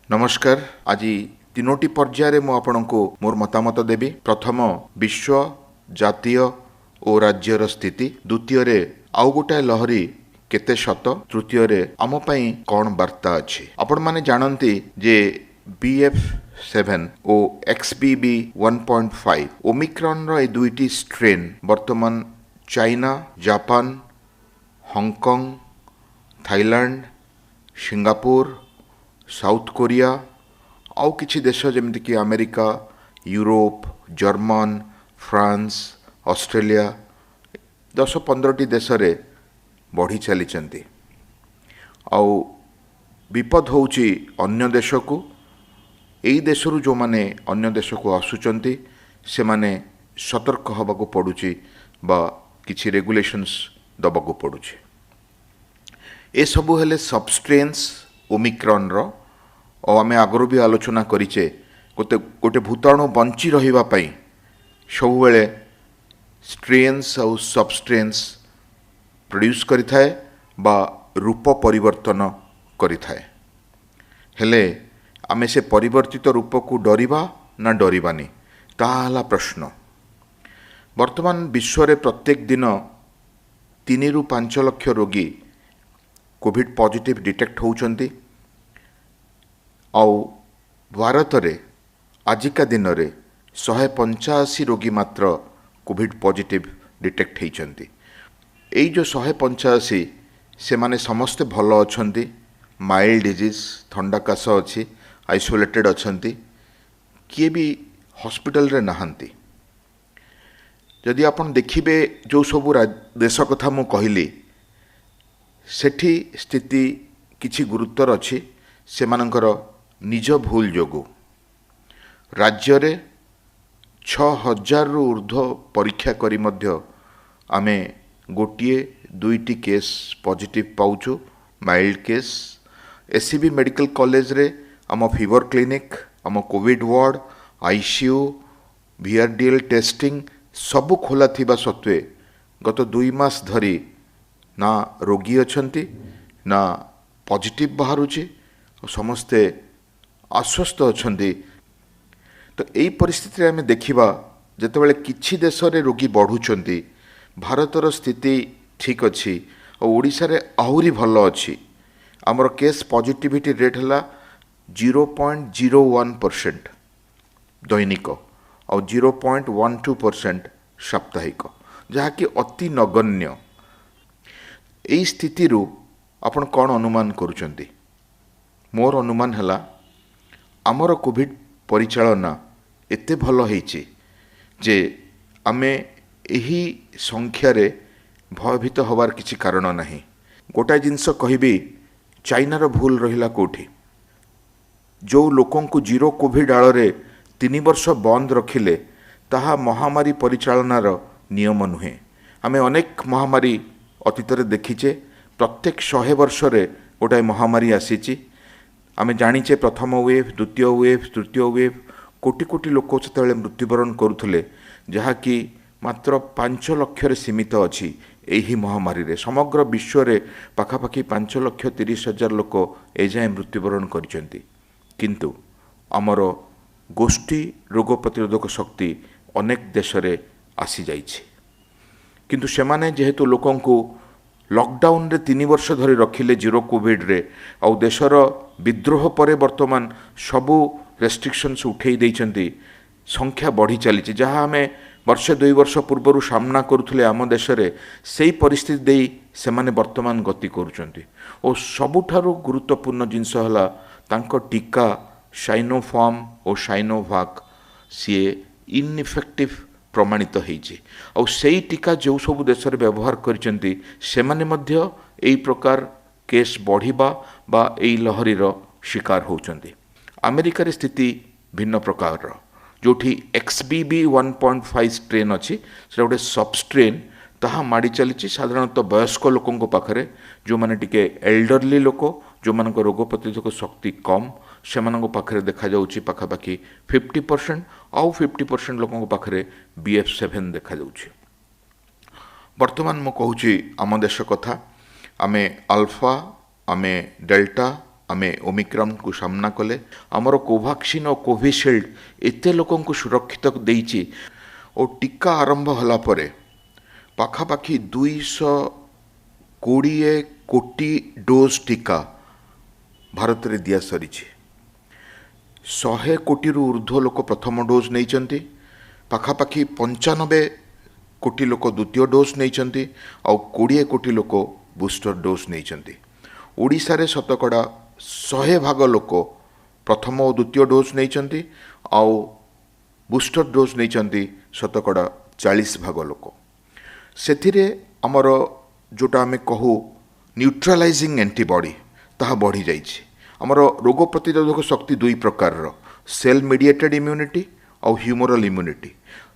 ନମସ୍କାର। ଆଜି ତିନୋଟି ପର୍ଯ୍ୟାୟରେ ମୁଁ ଆପଣଙ୍କୁ ମୋର ମତାମତ ଦେବି। ପ୍ରଥମ, ବିଶ୍ୱ, ଜାତୀୟ ଓ ରାଜ୍ୟର ସ୍ଥିତି। ଦ୍ୱିତୀୟରେ, ଆଉ ଗୋଟାଏ ଲହରୀ କେତେ ସତ। ତୃତୀୟରେ, ଆମ ପାଇଁ କ'ଣ ବାର୍ତ୍ତା ଅଛି। ଆପଣମାନେ ଜାଣନ୍ତି ଯେ BF.7 ଓ XBB.1.5 ଓମିକ୍ରନ୍ର ଏ ଦୁଇଟି ଷ୍ଟ୍ରେନ୍ ବର୍ତ୍ତମାନ China, Japan, Hong Kong, Thailand, Singapore, south Korea ଆଉ କିଛି ଦେଶ ଯେମିତିକି America, Europe, German, France, Australia, 10-15ଟି ଦେଶରେ ବଢ଼ି ଚାଲିଛନ୍ତି। ଆଉ ବିପଦ ହେଉଛି ଅନ୍ୟ ଦେଶକୁ। ଏଇ ଦେଶରୁ ଯେଉଁମାନେ ଅନ୍ୟ ଦେଶକୁ ଆସୁଛନ୍ତି, ସେମାନେ ସତର୍କ ହେବାକୁ ପଡ଼ୁଛି ବା କିଛି ରେଗୁଲେସନ୍ସ ଦେବାକୁ ପଡ଼ୁଛି। ଏସବୁ ହେଲେ ସବଷ୍ଟ୍ରେନ୍ସ ଓମିକ୍ରନ୍ର। ଆଉ ଆମେ ଆଗରୁ ବି ଆଲୋଚନା କରିଛେ, ଗୋଟେ ଗୋଟେ ଭୂତାଣୁ ବଞ୍ଚି ରହିବା ପାଇଁ ସବୁବେଳେ ଷ୍ଟ୍ରେନ୍ସ ଆଉ ସବଷ୍ଟ୍ରେନ୍ସ ପ୍ରଡ୍ୟୁସ୍ କରିଥାଏ ବା ରୂପ ପରିବର୍ତ୍ତନ କରିଥାଏ। ହେଲେ ଆମେ ସେ ପରିବର୍ତ୍ତିତ ରୂପକୁ ଡରିବା ନା ଡରିବାନି, ତାହା ହେଲା ପ୍ରଶ୍ନ। ବର୍ତ୍ତମାନ ବିଶ୍ୱରେ ପ୍ରତ୍ୟେକ ଦିନ 3ରୁ 5 ଲକ୍ଷ ରୋଗୀ କୋଭିଡ଼ ପଜିଟିଭ୍ ଡିଟେକ୍ଟ ହେଉଛନ୍ତି। ଆଉ ଭାରତରେ ଆଜିକା ଦିନରେ 185 ରୋଗୀ ମାତ୍ର କୋଭିଡ଼ ପଜିଟିଭ୍ ଡିଟେକ୍ଟ ହେଇଛନ୍ତି। ଏଇ ଯେଉଁ 185, ସେମାନେ ସମସ୍ତେ ଭଲ ଅଛନ୍ତି। ମାଇଲ୍ଡ ଡିଜିଜ୍, ଥଣ୍ଡା କାଶ ଅଛି, ଆଇସୋଲେଟେଡ଼ ଅଛନ୍ତି, କିଏ ବି ହସ୍ପିଟାଲରେ ନାହାନ୍ତି। ଯଦି ଆପଣ ଦେଖିବେ, ଯେଉଁ ସବୁ ଦେଶ କଥା ମୁଁ କହିଲି, ସେଠି ସ୍ଥିତି କିଛି ଗୁରୁତର ଅଛି ସେମାନଙ୍କର ନିଜ ଭୁଲ ଯୋଗୁଁ। ରାଜ୍ୟରେ 6000ରୁ ଉର୍ଦ୍ଧ୍ୱ ପରୀକ୍ଷା କରି ମଧ୍ୟ ଆମେ ଗୋଟିଏ ଦୁଇଟି କେସ୍ ପଜିଟିଭ୍ ପାଉଛୁ, ମାଇଲ୍ଡ କେସ୍। ଏସ୍.ସି.ବି. ମେଡ଼ିକାଲ କଲେଜରେ ଆମ ଫିଭର କ୍ଲିନିକ୍, ଆମ କୋଭିଡ଼ ୱାର୍ଡ଼, ଆଇସିୟୁ, ଭିଆରଡିଏଲ୍ ଟେଷ୍ଟିଂ ସବୁ ଖୋଲା ଥିବା ସତ୍ତ୍ୱେ ଗତ 2 ମାସ ଧରି ନା ରୋଗୀ ଅଛନ୍ତି, ନା ପଜିଟିଭ୍ ବାହାରୁଛି। ସମସ୍ତେ ଆଶ୍ୱସ୍ତ ଅଛନ୍ତି। ତ ଏଇ ପରିସ୍ଥିତିରେ ଆମେ ଦେଖିବା, ଯେତେବେଳେ କିଛି ଦେଶରେ ରୋଗୀ ବଢ଼ୁଛନ୍ତି, ଭାରତର ସ୍ଥିତି ଠିକ୍ ଅଛି ଆଉ ଓଡ଼ିଶାରେ ଆହୁରି ଭଲ ଅଛି। ଆମର କେସ୍ ପଜିଟିଭିଟି ରେଟ୍ ହେଲା 0.01% ଦୈନିକ ଆଉ 0.12% ସାପ୍ତାହିକ, ଯାହାକି ଅତି ନଗଣ୍ୟ। ଏଇ ସ୍ଥିତିରୁ ଆପଣ କ'ଣ ଅନୁମାନ କରୁଛନ୍ତି? ମୋର ଅନୁମାନ ହେଲା, ଆମର କୋଭିଡ଼ ପରିଚାଳନା ଏତେ ଭଲ ହେଇଛି ଯେ ଆମେ ଏହି ସଂଖ୍ୟାରେ ଭୟଭୀତ ହେବାର କିଛି କାରଣ ନାହିଁ। ଗୋଟାଏ ଜିନିଷ କହିବି, ଚାଇନାର ଭୁଲ ରହିଲା କେଉଁଠି? ଯେଉଁ ଲୋକଙ୍କୁ ଜିରୋ କୋଭିଡ଼ ଆଳରେ 3 ବର୍ଷ ବନ୍ଦ ରଖିଲେ, ତାହା ମହାମାରୀ ପରିଚାଳନାର ନିୟମ ନୁହେଁ। ଆମେ ଅନେକ ମହାମାରୀ ଅତୀତରେ ଦେଖିଛେ। ପ୍ରତ୍ୟେକ 100 ବର୍ଷରେ ଗୋଟାଏ ମହାମାରୀ ଆସିଛି। ଆମେ ଜାଣିଛେ, ପ୍ରଥମ ୱେଭ୍, ଦ୍ୱିତୀୟ ୱେଭ୍, ତୃତୀୟ ୱେଭ୍, କୋଟି କୋଟି ଲୋକ ସେତେବେଳେ ମୃତ୍ୟୁବରଣ କରୁଥିଲେ, ଯାହାକି ମାତ୍ର 5 ଲକ୍ଷରେ ସୀମିତ ଅଛି। ଏହି ମହାମାରୀରେ ସମଗ୍ର ବିଶ୍ୱରେ ପାଖାପାଖି 5 ଲକ୍ଷ 30 ହଜାର ଲୋକ ଏଯାଏଁ ମୃତ୍ୟୁବରଣ କରିଛନ୍ତି। କିନ୍ତୁ ଆମର ଗୋଷ୍ଠୀ ରୋଗ ପ୍ରତିରୋଧକ ଶକ୍ତି ଅନେକ ଦେଶରେ ଆସିଯାଇଛି। କିନ୍ତୁ ସେମାନେ ଯେହେତୁ ଲୋକଙ୍କୁ ଲକଡାଉନରେ 3 ବର୍ଷ ଧରି ରଖିଲେ ଜିରୋ କୋଭିଡ଼ରେ, ଆଉ ଦେଶର ବିଦ୍ରୋହ ପରେ ବର୍ତ୍ତମାନ ସବୁ ରେଷ୍ଟ୍ରିକ୍ସନ୍ସ ଉଠେଇ ଦେଇଛନ୍ତି, ସଂଖ୍ୟା ବଢ଼ି ଚାଲିଛି। ଯାହା ଆମେ ବର୍ଷେ 2 ବର୍ଷ ପୂର୍ବରୁ ସାମ୍ନା କରୁଥିଲେ ଆମ ଦେଶରେ, ସେଇ ପରିସ୍ଥିତି ଦେଇ ସେମାନେ ବର୍ତ୍ତମାନ ଗତି କରୁଛନ୍ତି। ଓ ସବୁଠାରୁ ଗୁରୁତ୍ୱପୂର୍ଣ୍ଣ ଜିନିଷ ହେଲା, ତାଙ୍କ ଟୀକା ସାଇନୋଫାର୍ମ ଓ ସାଇନୋଭାକ୍ ସିଏ ଇନ୍ଇଫେକ୍ଟିଭ୍ ପ୍ରମାଣିତ ହେଇଛି। ଆଉ ସେଇ ଟୀକା ଯେଉଁ ସବୁ ଦେଶରେ ବ୍ୟବହାର କରିଛନ୍ତି, ସେମାନେ ମଧ୍ୟ ଏଇ ପ୍ରକାର କେସ୍ ବଢ଼ିବା ବା ଏଇ ଲହରୀର ଶିକାର ହେଉଛନ୍ତି। ଆମେରିକାରେ ସ୍ଥିତି ଭିନ୍ନ ପ୍ରକାରର, ଯେଉଁଠି XBB.1.5 strain ଅଛି। ସେଟା ଗୋଟେ ସବଷ୍ଟ୍ରେନ୍, ତାହା ମାଡ଼ି ଚାଲିଛି ସାଧାରଣତଃ ବୟସ୍କ ଲୋକଙ୍କ ପାଖରେ। ଯେଉଁମାନେ ଟିକେ ଏଲ୍ଡରଲି ଲୋକ, ଯେଉଁମାନଙ୍କ ରୋଗ ପ୍ରତିରୋଧକ ଶକ୍ତି କମ୍, ସେମାନଙ୍କ ପାଖରେ ଦେଖାଯାଉଛି ପାଖାପାଖି 50%। ଆଉ 50% ଲୋକଙ୍କ ପାଖରେ BF.7 ଦେଖାଯାଉଛି। ବର୍ତ୍ତମାନ ମୁଁ କହୁଛି ଆମ ଦେଶ କଥା। ଆମେ ଆଲଫା, ଆମେ ଡେଲ୍ଟା, ଆମେ ଓମିକ୍ରନ୍କୁ ସାମ୍ନା କଲେ। ଆମର କୋଭାକ୍ସିନ୍ ଓ କୋଭିସିଲ୍ଡ ଏତେ ଲୋକଙ୍କୁ ସୁରକ୍ଷିତ ଦେଇଛି ଓ ଟୀକା ଆରମ୍ଭ ହେଲା ପରେ ପାଖାପାଖି 220 କୋଟି ଡୋଜ୍ ଟୀକା ଭାରତରେ ଦିଆସରିଛି। 100 କୋଟିରୁ ଉର୍ଦ୍ଧ୍ୱ ଲୋକ ପ୍ରଥମ ଡୋଜ୍ ନେଇଛନ୍ତି, ପାଖାପାଖି 95 କୋଟି ଲୋକ ଦ୍ୱିତୀୟ ଡୋଜ୍ ନେଇଛନ୍ତି ଆଉ 20 କୋଟି ଲୋକ ବୁଷ୍ଟର ଡୋଜ୍ ନେଇଛନ୍ତି। ଓଡ଼ିଶାରେ ଶତକଡ଼ା 100 ଭାଗ ଲୋକ ପ୍ରଥମ ଓ ଦ୍ୱିତୀୟ ଡୋଜ୍ ନେଇଛନ୍ତି ଆଉ ବୁଷ୍ଟର ଡୋଜ୍ ନେଇଛନ୍ତି ଶତକଡ଼ା 40 ଭାଗ ଲୋକ। ସେଥିରେ ଆମର ଯେଉଁଟା ଆମେ କହୁ ନ୍ୟୁଟ୍ରାଲାଇଜିଂ ଆଣ୍ଟିବଡ଼ି, ତାହା ବଢ଼ିଯାଇଛି। ଆମର ରୋଗ ପ୍ରତିରୋଧକ ଶକ୍ତି ଦୁଇ ପ୍ରକାରର, ସେଲ୍ ମିଡ଼ିଏଟେଡ୍ ଇମ୍ୟୁନିଟି ଆଉ ହ୍ୟୁମୋରାଲ୍ ଇମ୍ୟୁନିଟି।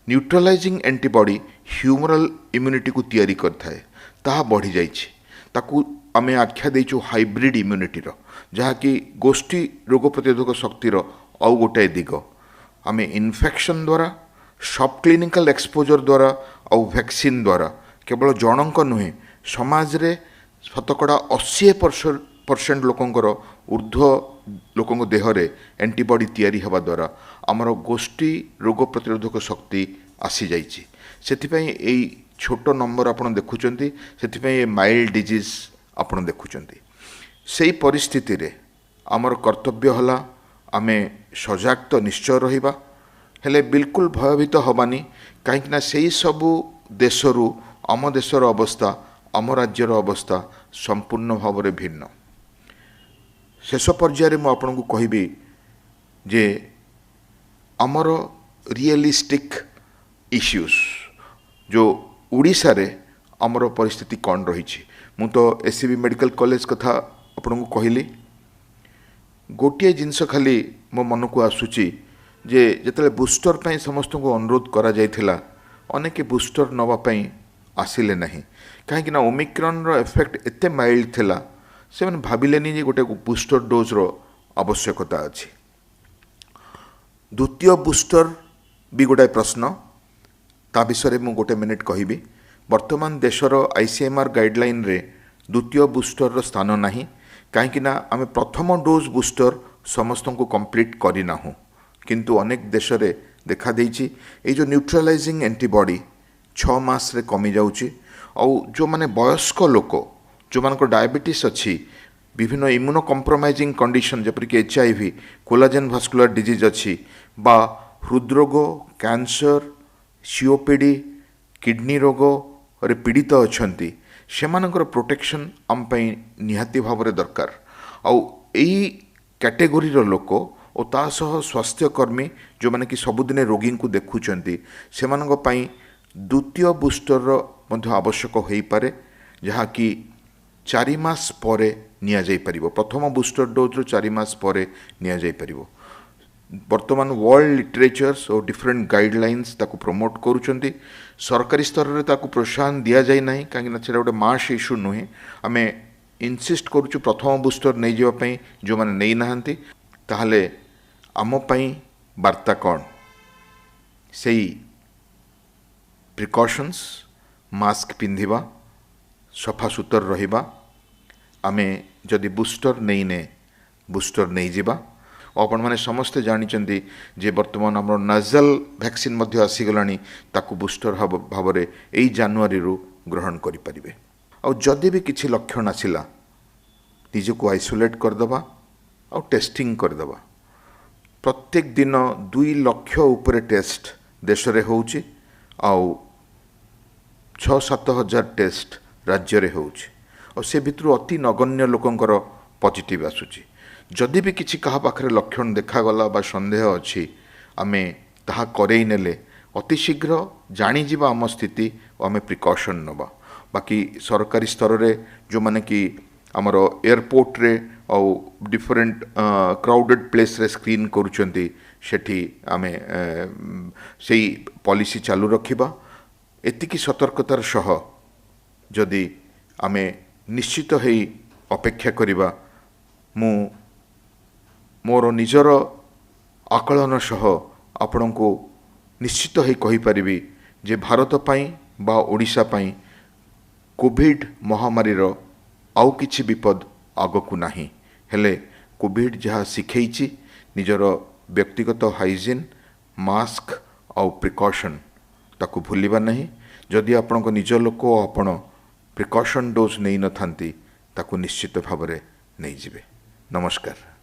ନ୍ୟୁଟ୍ରାଲାଇଜିଂ ଆଣ୍ଟିବଡ଼ି ହ୍ୟୁମୋରାଲ୍ ଇମ୍ୟୁନିଟିକୁ ତିଆରି କରିଥାଏ, ତାହା ବଢ଼ିଯାଇଛି। ତାକୁ ଆମେ ଆଖ୍ୟା ଦେଇଛୁ ହାଇବ୍ରିଡ୍ ଇମ୍ୟୁନିଟିର, ଯାହାକି ଗୋଷ୍ଠୀ ରୋଗ ପ୍ରତିରୋଧକ ଶକ୍ତିର ଆଉ ଗୋଟାଏ ଦିଗ। ଆମେ ଇନଫେକ୍ସନ୍ ଦ୍ୱାରା, ସବ୍ କ୍ଲିନିକାଲ୍ ଏକ୍ସପୋଜର୍ ଦ୍ୱାରା ଆଉ ଭ୍ୟାକ୍ସିନ୍ ଦ୍ୱାରା କେବଳ ଜଣଙ୍କ ନୁହେଁ, ସମାଜରେ ଶତକଡ଼ା 80% ଲୋକଙ୍କର ଉର୍ଦ୍ଧ୍ୱ ଲୋକଙ୍କ ଦେହରେ ଆଣ୍ଟିବଡ଼ି ତିଆରି ହେବା ଦ୍ୱାରା ଆମର ଗୋଷ୍ଠୀ ରୋଗ ପ୍ରତିରୋଧକ ଶକ୍ତି ଆସିଯାଇଛି। ସେଥିପାଇଁ ଏଇ ଛୋଟ ନମ୍ବର ଆପଣ ଦେଖୁଛନ୍ତି, ସେଥିପାଇଁ ଏ ମାଇଲ୍ଡ ଡିଜିଜ୍ ଆପଣ ଦେଖୁଛନ୍ତି। ସେଇ ପରିସ୍ଥିତିରେ ଆମର କର୍ତ୍ତବ୍ୟ ହେଲା ଆମେ ସଜାଗ ତ ନିଶ୍ଚୟ ରହିବା, ହେଲେ ବିଲକୁଲ ଭୟଭୀତ ହେବାନି, କାହିଁକିନା ସେଇ ସବୁ ଦେଶରୁ ଆମ ଦେଶର ଅବସ୍ଥା, ଆମ ରାଜ୍ୟର ଅବସ୍ଥା ସମ୍ପୂର୍ଣ୍ଣ ଭାବରେ ଭିନ୍ନ। ଶେଷ ପର୍ଯ୍ୟାୟରେ ମୁଁ ଆପଣଙ୍କୁ କହିବି ଯେ ଆମର ରିଏଲିଷ୍ଟିକ୍ ଇସ୍ୟୁସ୍ ଯେଉଁ ଓଡ଼ିଶାରେ ଆମର ପରିସ୍ଥିତି କ'ଣ ରହିଛି। ମୁଁ ତ SCB medical college କଥା ଆପଣଙ୍କୁ କହିଲି। ଗୋଟିଏ ଜିନିଷ ଖାଲି ମୋ ମନକୁ ଆସୁଛି ଯେ ଯେତେବେଳେ ବୁଷ୍ଟର ପାଇଁ ସମସ୍ତଙ୍କୁ ଅନୁରୋଧ କରାଯାଇଥିଲା, ଅନେକ ବୁଷ୍ଟର ନେବା ପାଇଁ ଆସିଲେ ନାହିଁ, କାହିଁକିନା ଓମିକ୍ରନ୍ର ଏଫେକ୍ଟ ଏତେ ମାଇଲ୍ଡ ଥିଲା, ସେମାନେ ଭାବିଲେନି ଯେ ଗୋଟେ ବୁଷ୍ଟର ଡୋଜ୍ର ଆବଶ୍ୟକତା ଅଛି। ଦ୍ୱିତୀୟ ବୁଷ୍ଟର ବି ଗୋଟାଏ ପ୍ରଶ୍ନ, ତା ବିଷୟରେ ମୁଁ ଗୋଟେ ମିନିଟ୍ କହିବି। ବର୍ତ୍ତମାନ ଦେଶର ICMR ଗାଇଡ଼ଲାଇନ୍ରେ ଦ୍ୱିତୀୟ ବୁଷ୍ଟରର ସ୍ଥାନ ନାହିଁ, କାହିଁକିନା ଆମେ ପ୍ରଥମ ଡୋଜ୍ ବୁଷ୍ଟର ସମସ୍ତଙ୍କୁ କମ୍ପ୍ଲିଟ୍ କରିନାହୁଁ। କିନ୍ତୁ ଅନେକ ଦେଶରେ ଦେଖାଦେଇଛି ଏଇ ଯେଉଁ ନ୍ୟୁଟ୍ରାଲାଇଜିଂ ଆଣ୍ଟିବଡ଼ି 6 ମାସରେ କମିଯାଉଛି। ଆଉ ଯେଉଁମାନେ ବୟସ୍କ ଲୋକ, ଯେଉଁମାନଙ୍କର ଡାଇବେଟିସ୍ ଅଛି, ବିଭିନ୍ନ ଇମ୍ୟୁନୋ କମ୍ପ୍ରମାଇଜିଂ କଣ୍ଡିସନ୍ ଯେପରିକି HIV, collagen vascular disease ଅଛି, ବା ହୃଦରୋଗ, କ୍ୟାନ୍ସର, COPD, kidney ରୋଗରେ ପୀଡ଼ିତ ଅଛନ୍ତି, ସେମାନଙ୍କର ପ୍ରୋଟେକ୍ସନ୍ ଆମ ପାଇଁ ନିହାତି ଭାବରେ ଦରକାର। ଆଉ ଏଇ କ୍ୟାଟେଗୋରୀର ଲୋକ ଓ ତା ସହ ସ୍ୱାସ୍ଥ୍ୟକର୍ମୀ ଯେଉଁମାନେ କି ସବୁଦିନେ ରୋଗୀଙ୍କୁ ଦେଖୁଛନ୍ତି, ସେମାନଙ୍କ ପାଇଁ ଦ୍ୱିତୀୟ ବୁଷ୍ଟରର ମଧ୍ୟ ଆବଶ୍ୟକ ହୋଇପାରେ, ଯାହାକି 4 ମାସ ପରେ ନିଆଯାଇପାରିବ। ପ୍ରଥମ ବୁଷ୍ଟର ଡୋଜ୍ରୁ 4 ମାସ ପରେ ନିଆଯାଇପାରିବ। ବର୍ତ୍ତମାନ ୱାର୍ଲଡ ଲିଟରେଚର୍ସ ଓ ଡିଫରେଣ୍ଟ ଗାଇଡ଼ଲାଇନ୍ସ ତାକୁ ପ୍ରମୋଟ୍ କରୁଛନ୍ତି। ସରକାରୀ ସ୍ତରରେ ତାକୁ ପ୍ରୋତ୍ସାହନ ଦିଆଯାଇ ନାହିଁ, କାହିଁକିନା ସେଇଟା ଗୋଟେ ମାସ୍ ଇସ୍ୟୁ ନୁହେଁ। ଆମେ ଇନସିଷ୍ଟ କରୁଛୁ ପ୍ରଥମ ବୁଷ୍ଟର ନେଇଯିବା ପାଇଁ ଯେଉଁମାନେ ନେଇନାହାନ୍ତି। ତାହେଲେ ଆମ ପାଇଁ ବାର୍ତ୍ତା କ'ଣ? ସେଇ ପ୍ରିକସନ୍ସ, ମାସ୍କ ପିନ୍ଧିବା, ସଫାସୁତର ରହିବା। ଆମେ ଯଦି ବୁଷ୍ଟର ନେଇନେ ବୁଷ୍ଟର ନେଇଯିବା। ଆଉ ଆପଣମାନେ ସମସ୍ତେ ଜାଣିଛନ୍ତି ଯେ ବର୍ତ୍ତମାନ ଆମର ନାଜାଲ ଭ୍ୟାକ୍ସିନ୍ ମଧ୍ୟ ଆସିଗଲାଣି, ତାକୁ ବୁଷ୍ଟର ଭାବରେ ଏଇ ଜାନୁଆରୀରୁ ଗ୍ରହଣ କରିପାରିବେ। ଆଉ ଯଦି ବି କିଛି ଲକ୍ଷଣ ଆସିଲା, ନିଜକୁ ଆଇସୋଲେଟ୍ କରିଦେବା ଆଉ ଟେଷ୍ଟିଂ କରିଦେବା। ପ୍ରତ୍ୟେକ ଦିନ 2 ଲକ୍ଷ ଉପରେ ଟେଷ୍ଟ ଦେଶରେ ହେଉଛି ଆଉ 6-7 ହଜାର ଟେଷ୍ଟ ରାଜ୍ୟରେ ହେଉଛି, ଆଉ ସେ ଭିତରୁ ଅତି ନଗଣ୍ୟ ଲୋକଙ୍କର ପଜିଟିଭ୍ ଆସୁଛି। ଯଦି ବି କିଛି କାହା ପାଖରେ ଲକ୍ଷଣ ଦେଖାଗଲା ବା ସନ୍ଦେହ ଅଛି, ଆମେ ତାହା କରେଇ ନେଲେ ଅତି ଶୀଘ୍ର ଜାଣିଯିବା ଆମ ସ୍ଥିତି ଓ ଆମେ ପ୍ରିକସନ୍ ନେବା। ବାକି ସରକାରୀ ସ୍ତରରେ ଯେଉଁମାନେ କି ଆମର ଏୟାରପୋର୍ଟରେ ଆଉ ଡିଫରେଣ୍ଟ କ୍ରାଉଡେଡ଼ ପ୍ଲେସ୍ରେ ସ୍କ୍ରିନ୍ କରୁଛନ୍ତି, ସେଠି ଆମେ ସେଇ ପଲିସି ଚାଲୁ ରଖିବା। ଏତିକି ସତର୍କତାର ସହ ଯଦି ଆମେ ନିଶ୍ଚିତ ହେଇ ଅପେକ୍ଷା କରିବା, ମୁଁ ମୋର ନିଜର ଆକଳନ ସହ ଆପଣଙ୍କୁ ନିଶ୍ଚିତ ହେଇ କହିପାରିବି ଯେ ଭାରତ ପାଇଁ ବା ଓଡ଼ିଶା ପାଇଁ କୋଭିଡ଼ ମହାମାରୀର ଆଉ କିଛି ବିପଦ ଆଗକୁ ନାହିଁ। ହେଲେ କୋଭିଡ଼ ଯାହା ଶିଖେଇଛି, ନିଜର ବ୍ୟକ୍ତିଗତ ହାଇଜିନ୍, ମାସ୍କ ଆଉ ପ୍ରିକସନ୍ ତାକୁ ଭୁଲିବା ନାହିଁ। ଯଦି ଆପଣଙ୍କ ନିଜ ଲୋକ ଆପଣ ପ୍ରିକସନ୍ ଡୋଜ୍ ନେଇନଥାନ୍ତି, ତାକୁ ନିଶ୍ଚିତ ଭାବରେ ନେଇଯିବେ। ନମସ୍କାର।